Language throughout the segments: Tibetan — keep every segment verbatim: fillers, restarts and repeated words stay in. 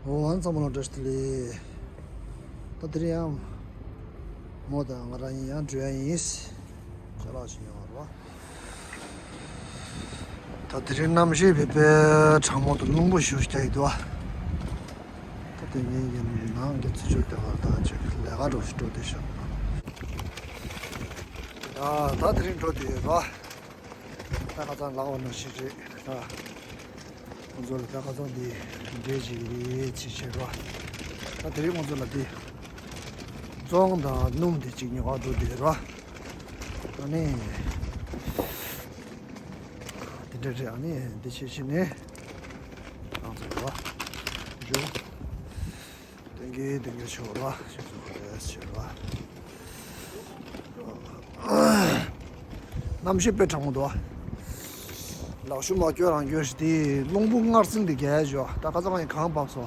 འོ་ཨང་ཚང་མ་ལ་བཀྲ་ཤིས་བདེ་ལེགས། ད་དེ་རིང་ཡང་མོ་དང་ང་རང་གཉིས་ཡང་འགྲོ་ཡ་ཡིན། ཅ་ལག་ཅིག་ཉོ་བར་བ། ད་དེ་རིང་གནམ་གཤིས་དཔེ་དཔེ་གྲང་མོ་དང་རླུང་པོ་ཞེ་པོ་ཅིག་རྒྱག་གི་འདུག་བ། ད་དེ་ངའི་ཡིན་ནང་གི་ཚུར་ཕྱོགས་དེ་བར་ད་ཅིག་ལས་ཀ་འགྲོ་ཞིག་འགྲོ་བསྡད་ཤག་ད་ད་དེ་རིང་འགྲོ་བསྡད་ཡོད་པ། ད་ཁ་སང་ལབ་པ་ནང་བཞིན་རེད་ད། ཁོང་ཚོ་ལ་ད་ཁ་སང་འདི་འབྲས་ཅིག་ཅིག་བྱེད་རོགས། ད་དེ་རིང་ཁོང་ཚོ་ལ་འདི་བཙོང་དང་སྣུམ་དེ་ཅིག་ཉོ་ག་འགྲོ་བསྡད་རོགས། ཨ་ནི་དེ་འདྲ་རེད། ཨ་ནི་འདི་བྱེད་ཕྱིན་ནས་ང་ཚོ་རོགས་འཇུ། སྟོན་གྱི་སྟོན་གྱི་ཆོག་ལ་ཞིག་ཏུ་རེས་ཆེ་བ། གནམ་གཤིས་དཔེ་གྲང་མོ་འདུག་ལག་ཤུབས་མ་སྐྱོར་རང་སྐྱོར་ཞིག་དེ་རླུང་བུ་སྔར་སེང་དེ་རྒྱལ་ཞོ་ད་ཁ་སང་ཡང་གང་འབབ་སོ།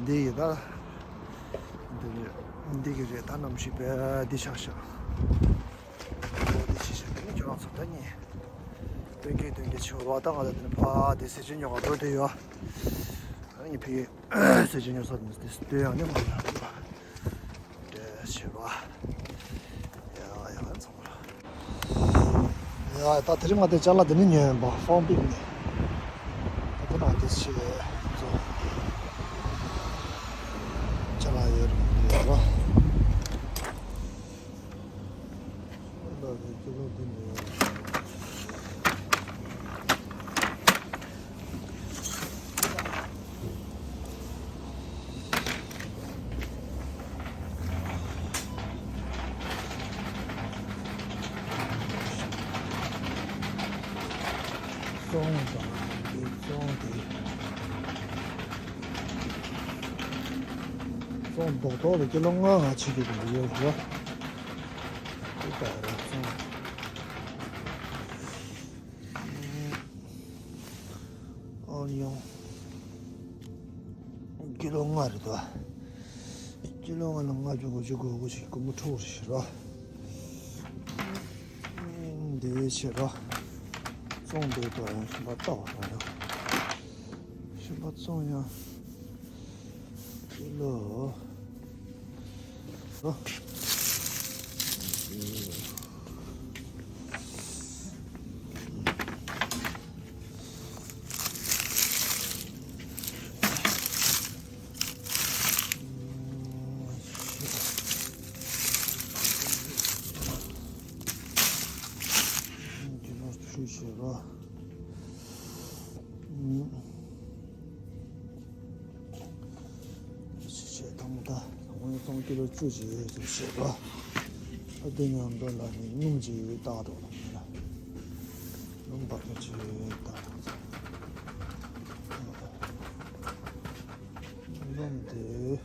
འདི་ཡི་ད། འདི་རེད། འདི་གི་རེད། ད་གནམ་གཤིས་དཔེ་འདི་ཆགས་ཤག་འོ་འདི་ཆི་ཞིག་དེ་ནི་ཁྱོད་རང་ཚོ་ད་གཉིས། སྟོན་གྱི་སྟོན་གྱི་ཆེ་བ་ད་ང་ད་དེ་ནི་ཕ་དེ་ཟེར་ཆེན་ཉོ་ག་འགྲོ་དེ་ཡོད། ཨ་ནི་ཕི། སེ་ཆེན་ཉོ་ས་དེ་སྟོན་ཡང་ནི་མ་ཡོང་། འདྲེ་ཆེ་བ། ཡ་ཡ་ཚང་མ། ཡ་ད་དེ་རིང་ང་དེ་ཅ་ལག་དེ་ནི་ཉོས་ཡིན་པ་ཧྥོང་པིག་ནས། ད་དེ་ནང་དེ་ཆེ་ཚོ། ཅ་ལག་ཡོད་རེད་ཡོད་ར། སོང་དང་དེ་སོང་དེ། སོང་རྡོག་རྡོག་ལ་ཀི་ལོ་ལྔ་ང་ཆིག་གི་དུ་ཡོད་རེད། དེ་ལྟར་སོང་། ཨོ་ཉོ། ཀི་ལོ་ལྔ་རེད་དོ། ཀི་ལོ་ལྔ་ལ་ལྔ་བཅུ་དགུ་བཅུ་གོ་དགུ་ཞིག་སྒོར་མོ་འཕྲོ་བར་ཞིག་རོ། འདི་བྱེད་རོ། བཙོང་འདོད་དོ་ཡང་ཞིམ་པ་ལྟ་བ་རོ་ཡང་། ཞིམ་པ་བཙོང་ཡང་། ཀི་ལོ། རོ། འདི་ནོར་བཅུ་བྱེད་རོ། ཞིག་བྱས་དང་ད་དངོས་གཙང་ཀི་ལོ་བཅུ་ཞིག་ཞིག་བྱས་པ། ཨ་དེ་མཉམ་དུ་ལ་ནི་སྣུམ་ཅིག་བཏགས་འདུག་ལ་ནི་ལ། སྣུམ་བར་དུ་ཅིག་བཏགས་འདུག་སྣུམ་དེ།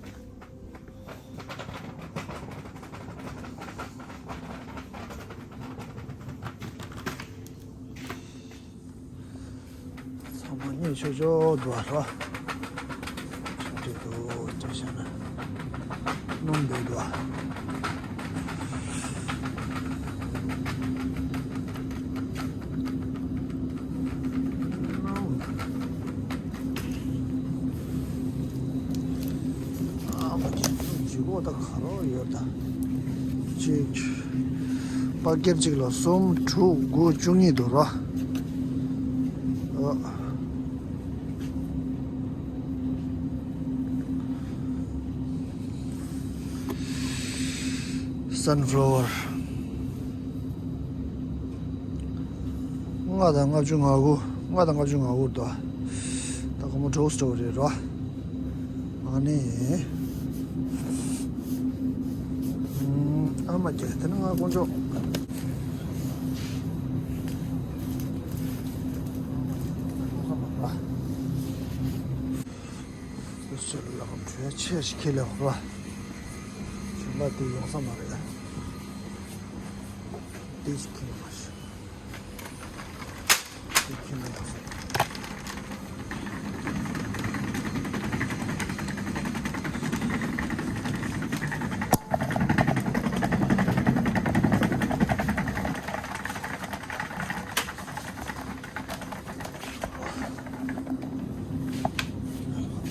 ཚང་མ་གཉིད་ཆོག་ཆོག་འདུག་ཨ་རོ། ཆོག་ཆོག་འདུག་ཅེས་བཤད་ན། སྣུམ་འདུག་འདུག་ཨ། ཨ་མ་ཅིག་ལྗིད་ཁོག་ད་ག་རོ་ཡོད་ད། གཅིག་པ་ཀེཊ་གཅིག་ལ་གསུམ་དྲུག་དགུ་བཅུ་གཉིས་འདུག་ར། ཨ། སན་ཕ་ལ་ཝར། ལྔ་དང་ལྔ་བཅུ་ང་དགུ། ལྔ་དང་ལྔ་བཅུ་ང་དགུ་འདུག་ད་ཁོ་མོ་ཌོག་སི་ཊོར་རེད་ར། ཨ་ནི། ཨ་མ་ཀྱེ་དེ་ནི་ང་དཀོན་མཆོག་ཆེ་ལ་གྲོས་ཆེ་ཞིག་ཁྱེར་ལེ་བ། ཞིང་པ་དེ་ཡོང་ས་མ་རེད། དེ་ཞིག་ཁྱེར་མ་ཞིག་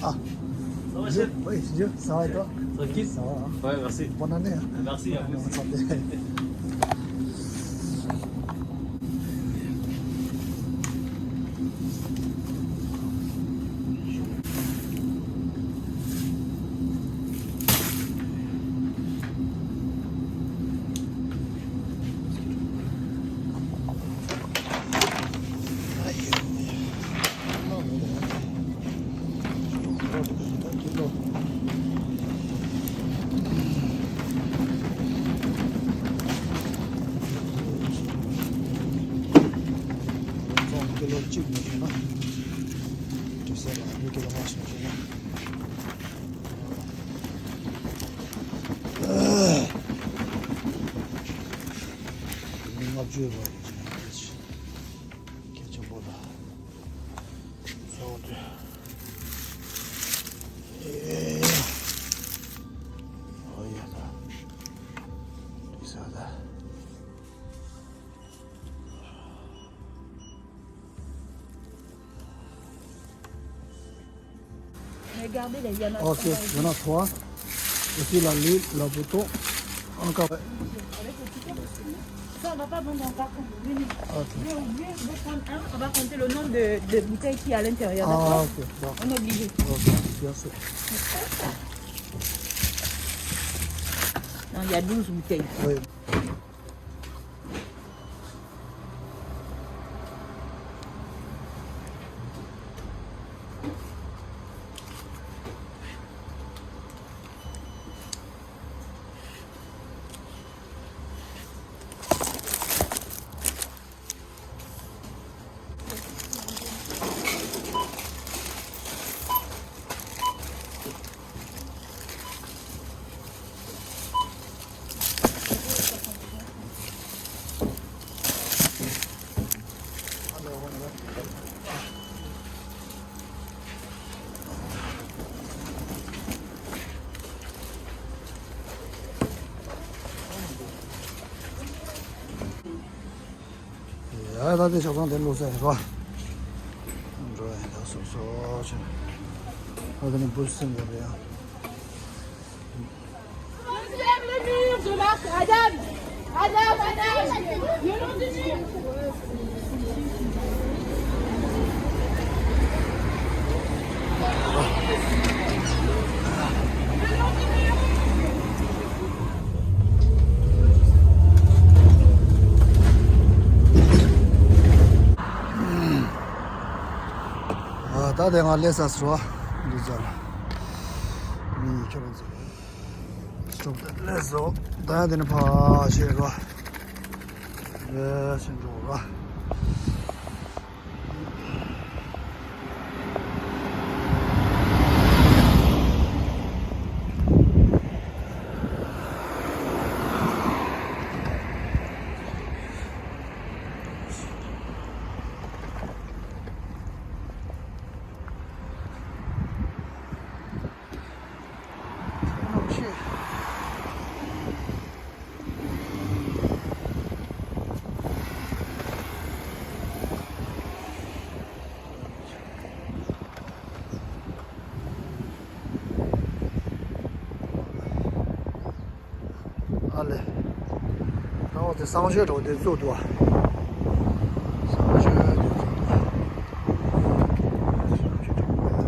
ཨ། Oui, ça va et toi ? Tranquille ? Ça va, hein ? Ouais, merci. Bonne année, hein ? Merci à vous aussi. Bonne santé. ཀི་ལོ་གཅིག་མི་ཤོང་ན། དེ་ཟེར་ལ་མི་ཀི་ལོ་ལྔ་ཤོང་ཤོང་ན། མི་ལྔ་བཅུ་ཡོད་པ་ཡིན་ཅིང་། སྐད་ཆ་པོ་ལ། ཚོགས་འདུ། ཨེ། ཨོ་ཡ་ད། དེ་ཟེར་ད། Regardez les Yamas. Ok, il y en a trois. Et puis la lune, la bouton, encore. Avec le ticket. Ça, on va pas vendre en carton. Venez. Ok. Viens, viens, on va prendre un, on va compter le nombre de, de bouteilles qui est à l'intérieur, ah, d'accord ? Ok, d'accord. On est obligé. Ok, bien sûr. Non, il y a douze bouteilles. Oui. ཡ་ད་དེ་ཆ་ཚང་དེ་བླུགས་ས་ཡིན་རོ། འགྲོ་ཡ་ད་སོ་སོ་ཆེ། ཨ་དེ་ནི་འབུ་སྲིན་འགྲོ་རེད་ཡ། Lève le mur de l'arche, Adam. Adam, Adam. Le long du mur. ཨ་ད་དེ་ང་ལས་ས་སོ། འདི་ཚོ་ལ་མི་ཁྱོད་རང་ཚོ་སྟོབས་ལས་སོ། ད་དེ་ནི་ཕ་ཤེས་རོ། ལས་ཤེས་འགྲོ་རོ། ཨ་ལེ། ད་འོ་དེ་གསང་སྤྱོད་འགྲོ་དེ་བཙུགས་འདུག་ཨ། གསང་སྤྱོད་དེ་བཙུགས་འདུག་ཨ། གསང་སྤྱོད་འགྲོ་དེ།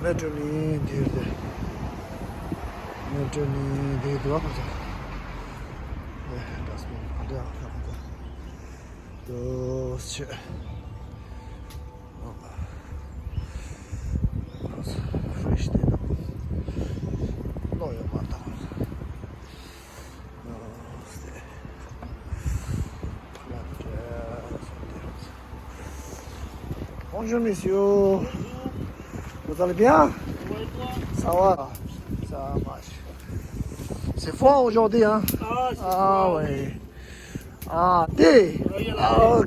མེ་ཏྲོ་ནི་འདིར་དེ། མེ་ཏྲོ་ནི་འདིར་དུ་བ་ཁོ་ཚོ། ཨེ་ཌ་སི་བིན་ག་འདྲ་ཡག་པོ་འདུག་ཆེ། ཁོ་ཚོ་ཧྥི་རེ་ཤི་དེ་འདུག་གློག་ཡོད་མ་རེད། Bonjour monsieur. Vous allez bien ? Ça va ? Ça marche. C'est froid aujourd'hui, hein ? Ah, c'est froid, oui. Ah, thé. Ah, ok.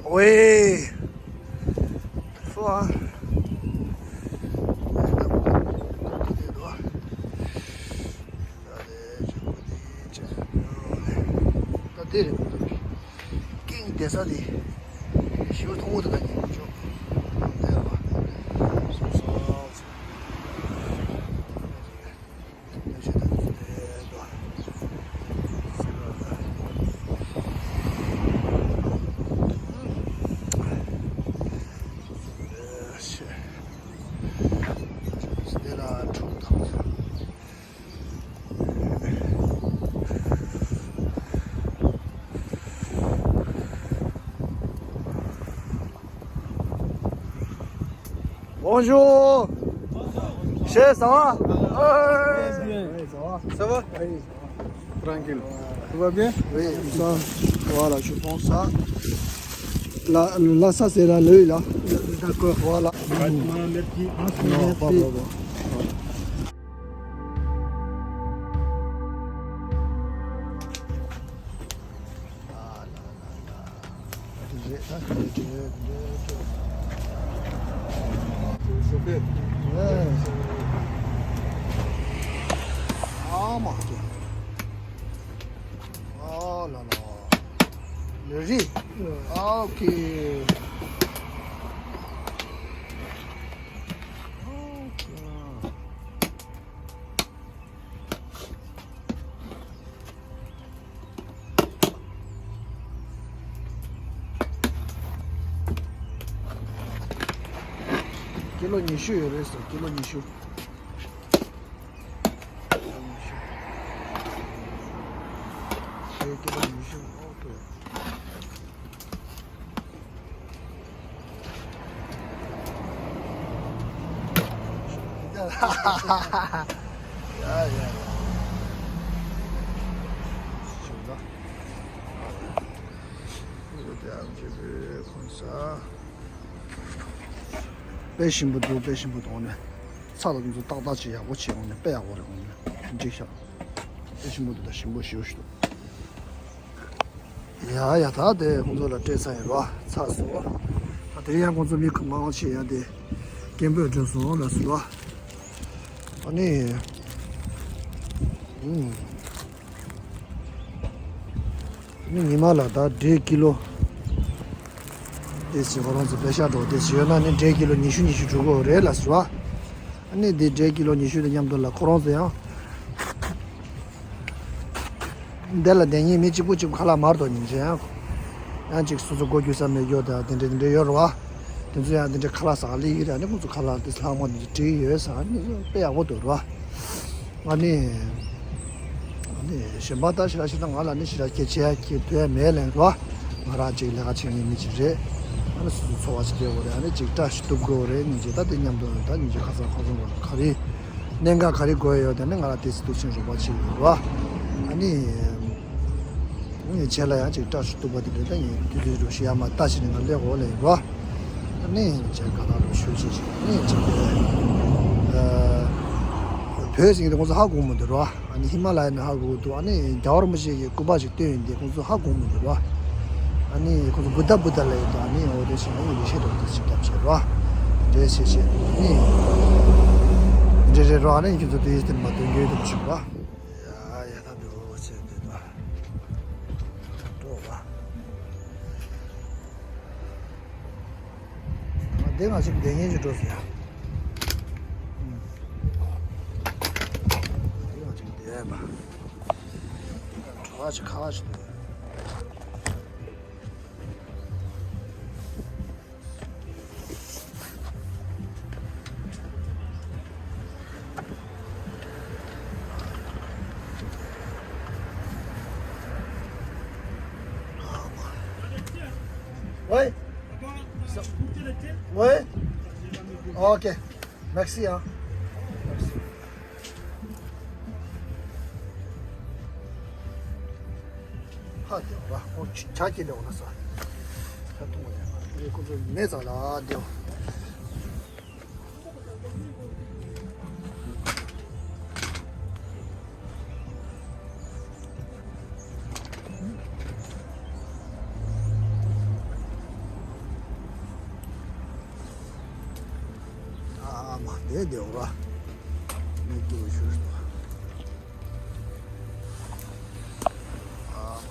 Oui. Froid, hein ? Regardez, རེད་མི་འདུག་ཀིང་བསྡད་ས་དེ་ཞིའུ་མཐོང་བོ་དེ་ད་ཉིན་ཆོག་བསྡད་པ། སོང་སོང་། Bonjour. Chef, ça va? Ouais. Bien. Ça va? Ça va? Oui. Tranquille. Tout va bien? Oui, ça, voilà, je pense ça. Là, là, ça, c'est la leuille, là. D'accord, voilà. Maintenant, les petits, on se met les petits. Non, pas vraiment. Ah, là, là, là. Oh là là. Le riz. Ah, ok. Ok. ཀི་ལོ་ཉི་ཤུ་ཡོད་རེད་ཟེར། ཀི་ལོ་ཉི་ཤུ། ཀི་ལོ་ཉི་ཤུ། ཨོ་ཀེ། ཡ་ཡ་ཡ། དཔེ་ཞིམ་པོ་འདུག་དཔེ་ཞིམ་པོ་འདུག་ཨ་ནི། ཚྭ་དང་དེ་ཚོ་ཏག་ཏག་ཅིག་ཡག་པོ་བྱས་ཡོང་ནས་དཔེ་ཡག་པོ་རེད། འོང་ནས་འགྲིག་ཤག་དཔེ་ཞིམ་པོ་འདུག་ད་ཞིམ་པོ་ཞེ་པོ་ཞིག་འདུག་ཡ་ཡ། ད་དེ་ཁོང་ཚོ་ལ་སྤྲད་ཚར་ཡིན་རོ། ཚར་སོང་། ད་དེ་ཡང་ཁོང་ཚོ་མི་མང་ཆེ་ཡ་དེ་སྐད་འབོད་སྒྲོན་སོང་ལ་སོ་རོ། ཨ་ནི། ཨུམ། ཨ་ནི་ཉི་མ་ལ་ད་འབྲས་ཀི་ལོ། དེ་ཚོ་ཁོ་རང་ཚོ་པེ་ཤ་འགྲོ་དེ་ཚོ་ཡོད་ན་ནི་འབྲས་ཀི་ལོ་ཉི་ཤུ་ཉི་ཤུ་འགྲོ་གི་རེད་ལ་སོ་རོ། ཨ་ནི་དེ་འབྲས་ཀི་ལོ་ཉི་ཤུ་དང་མཉམ་དུ་ལ་ཁོ་རང་ཚོ་ཡང་། འདི་ལ་བསྡད་མཁན་མི་གཅིག་པུ་གཅིག་པུ་ཁ་ལག་མར་གཏོང་ཉིན་བྱས་ཡང་། ཡང་གཅིག་སོ་སོ་སྒོ་རྒྱུ་ས་མེད་ཡོད་ད་དེ་འདྲ་དེ་འདྲ་ཡོད་རེད་བ། དེ་ཚོ་ཡང་དེ་འདྲ་ཁ་ལག་ཟ་ག་སླེབས་ཀྱི་རེད། ཨ་ནི་ཁོང་ཚོ་ཁ་ལག་དེ་ལྷག་མ་དེ་ཚོ་བྲིས་ཡོད་ས་ཨ་ནི་དཔེ་ཡག་པོ་འདུག་རེད་བ། ཨ་ནི། ཨ་ནི་གཞན་པ་ད་ཞེ་དྲག་ཞེ་དྲག་ང་ལ་ནི་ཞེ་དྲག་སྐད་ཆ་ཡ་ཁྱེད་ཐོས་ཡ་མེད་ལན་རེད་བ། ང་རང་གཅིག་ལས་ཀ་བྱེད་མཁན་མི་གཅིག་རེད། ཨ་ནི་སོ་སོ་འཚོ་བ་ཞིག་སྐྱེལ་དགོས་རེད། ཨ་ནི་གཅིག་བཀྲ་ཤིས་སྟོབས་དགོས་རེད། ཉིན་གཅིག་ད་དེ་མཉམ་དུ་ད་ཉིན་གཅིག་ཁ་སང་ཁ་སང་ག་རེ་གནད་འགག་ག་རེ་དགོས་ཡོད་དེ་ནི་ང་ལ་དེ་སི་ཏུ་ཆེན་རོགས་པ་བྱེད་ཡོད་རོ། ཨ་ནི། ངས་བྱས་ལ་ཡང་གཅིག་བཀྲ་ཤིས་སྟོབས་པ་དེ་འདྲ་ད་ཡིན་དུས་དུས་རུ་ཞི་ཡ་མ་ལྟ་ཞིག་ནི་ང་སླེབས་འོག་ལ་ཡིན་རོ། ཨ་ནི་བྱས་ག་ད་རུ་ཤོད་ཅིག་ཅིག་ཨ་ནི་བྱས་ཏེ། བོད་ཟིན་གྱི་ཁོང་ཚོ་ཧ་གོ་མི་འདུག་རོ། ཨ་ནི་ཧི་མ་ལ་ཡ་ནས་ཧ་གོ་གི་འདུག་ཨ་ནི་རྒྱལ་བ་རིན་པོ་ཆེ་གི་སྐུ་པར་ཞིག་བཏོན་ཡོད་འདི་ཁོང་ཚོ་ཧ་གོ་མི་འདུག་རོ། ཨ་ནི་ཁོང་ཚོ་བུ་ད་བུ་ད་ལ་ཡོད་དོ། ཨ་ནི་འོ་དེ་བྱས་ན་ཡིན་རེ་ཤེས་དོ་དེ་ཞིག་རྒྱབ་བྱས་རོ། འདྲེ་ཤེས་ཤེས་ཨ་ནི། འདྲེ་རེ་རོ། ཨ་ནི་ཁྱོད་ཚོ་དེ་ཡིས་དེ་མ་དོན་རྒྱུ་དེ་མ་ཞུགས་རོ། ཡ་ཡ་ད་འདུག་ཟེར་འདི་དང་། འགྲོ་བ། ང་འདི་ང་ཅིག་བསྡད་ཉན་ཅིག་འགྲོ་ཟེར་ཡ། འདི་ང་ཅིག་བསྡད་མ། གྲོད་ཁ་ཅིག་ཁ་བ་ཅིག་འདུག Oui. Oui. Ok. Merci, hein. Merci. ཧ་དེ་བ་ཁོང་ཆ་ཁྱེར་ལེ་འོ་ན་ས། ད་ཐུང་བ་ཡང་ཁོང་ཚོ་མེ་ཙག་ལ་དེ། ཨ་མ་དེ་དེ་འོ་ར། མེ་ཏོག་ཞུ་ཞུ། ཨ་མ།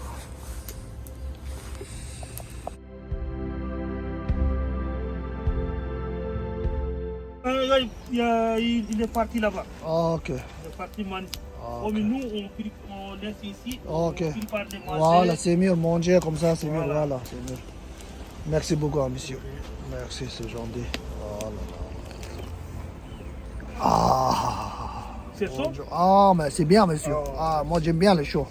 Il, il, il est parti là-bas. Ah, ok. Il est parti manger. Ah, oh, mais ok. Nous, on, pri- on laisse ici, on Ok. Prépare les manger. Voilà, c'est mieux. Manger comme ça, c'est mieux. Voilà. Voilà, c'est mieux. Merci beaucoup, hein, monsieur. Merci, c'est gentil. Oh là là. Ah. C'est ça? Bonjour. Ah, mais c'est bien, monsieur. Oh. Ah, moi, j'aime bien les chauds.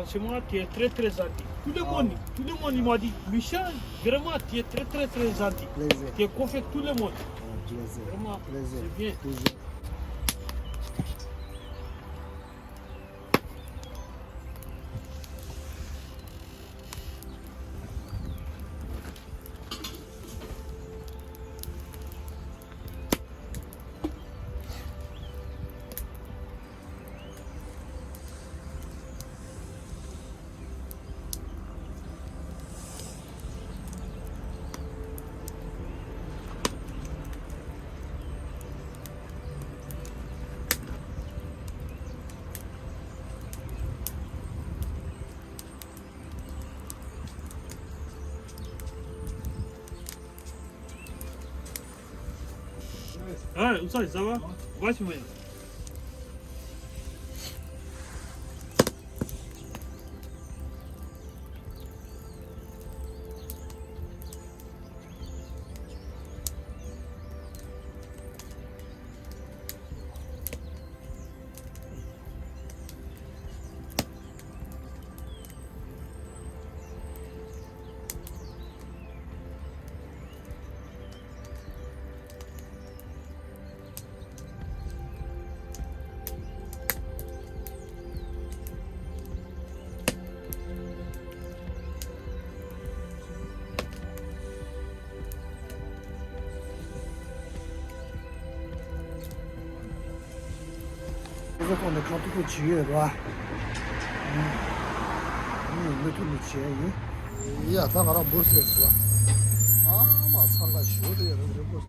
Franchement, tu es très, très gentil. Tout le monde, tout le monde, il m'a dit, Michel, vraiment, tu es très, très, très gentil. Plaisir. Tu es confiant tout le monde. Ah, plaisir. Vraiment, plaisir. C'est bien. Toujours. Ah, où ça, ça va? Va, tu vois. ཁོ་ཚོ་ཁོང་ནས་གང་ཐུབ་ཐུབ་བྱེད་ཡོད་རེད་བ། ཨུམ། ཨུམ། མི་ཐུབ་མི་བྱེད་ཡིན། ཡ། ད་ང་རང་འབུ་ཟས་ཟ། ཨ་མ་འཚང་ཁ་ཞོ་དེ།